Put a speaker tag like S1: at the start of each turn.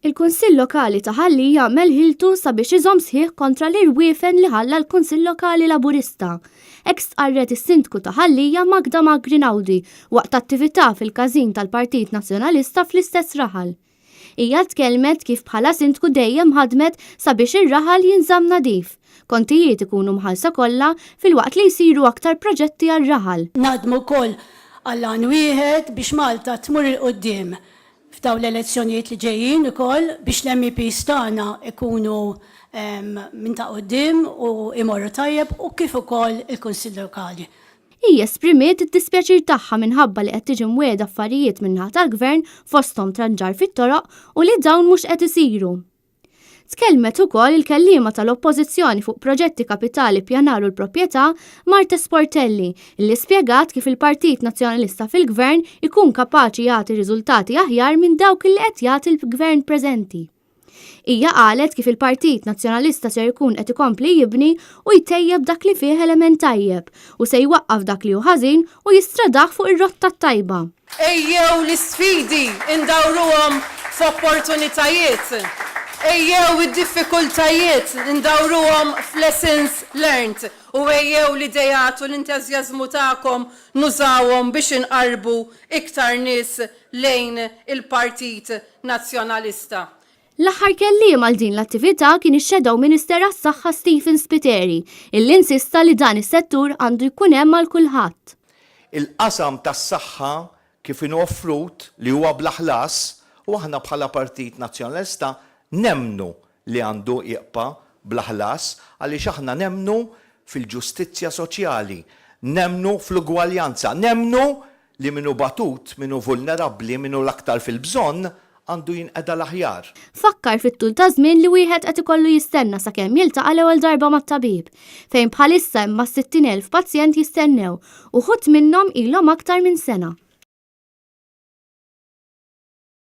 S1: Il-Kunsill Lokali ta' Ħal Lija għamel ħiltu sabiex iżomm sħiħ kontra l-irwiefen li ħalla l-Kunsill Lokali Laburista. Hekk stqarret is-Sindku ta' Ħal Lija Magda Magri Naudi waqt attività fil-każin tal-Partit Nazzjonalista fl-istess raħal. Hija tkellmet kif bħala Sindku dejjem ħadmet sabiex ir-raħal jinżamm nadif, kontijiet ikunu mħallsa kollha filwaqt li jsiru aktar proġetti għar-raħal.
S2: Naħdmu wkoll għal għan wieħed biex Malta tmur 'il quddiem f'dawn l-elezzjonijiet li ġejjin ukoll biex l-MEPs tagħna jkunu minn ta' quddiem u jmorru tajjeb u kif ukoll il-Kunsill Lokali.
S1: Hi esprimiet id-dispjaċir tagħha minħabba li qed tiġi mwiegħda affarijiet min-naħa tal-Gvern fosthom tranġar fit-toroq u li dawn mhux qed isiru. Tkellmet ukoll il-kelliema tal-Oppożizzjoni fuq proġetti kapitali ppjanar u l-proprjetà, Marthe Sportelli, li spjegat kif il-Partit Nazzjonalista fil-Gvern ikun kapaċi jagħti riżultati aħjar minn dawk li qed jagħti l-Gvern preżenti. Hija qalet kif il-Partit Nazzjonalista ser ikun qed ikompli jibni u jtejjeb dak li fih element tajjeb u se jwaqqaf dak li hu ħażin u jistradah fuq ir-rotta t-tajba.
S3: Ejjew l-isfidi ndawruhom f'opportunitajiet. Ejjew id-diffikultajiet ndawruhom f'lessons learnt u ejjew l-ideat u l-enteżjażmu tagħkom nużawhom biex inqarrbu iktar nies lejn il-Partit Nazzjonalista.
S1: L-aħħar kelliem għal din l-attività kien ix-Shadow Minister għas-Saħħa Stephen Spiteri, illi insista li dan is-settur għandu jkun hemm għal kulħadd.
S4: Il-qasam tas-saħħa kif inhu offrut, li huwa bla ħlas, u aħna bħala Partit Nazzjonalista nemmnu li għandu jibqa' bla ħlas għaliex aħna nemmnu fil-ġustizzja soċjali, nemmnu fl-ugwaljanza, nemmnu li min hu batut, min hu vulnerabbli, min hu l-aktar fil-bżonn, għandu jinqeda l-aħjar.
S1: Fakkar fit-tul ta' żmien li wieħed qed ikollu jistenna sakemm jiltaqa' l-ewwel darba mat-tabib, fejn bħalissa hemm mas-60,000 pazjent jistennew, uħud minnhom ilhom aktar minn sena.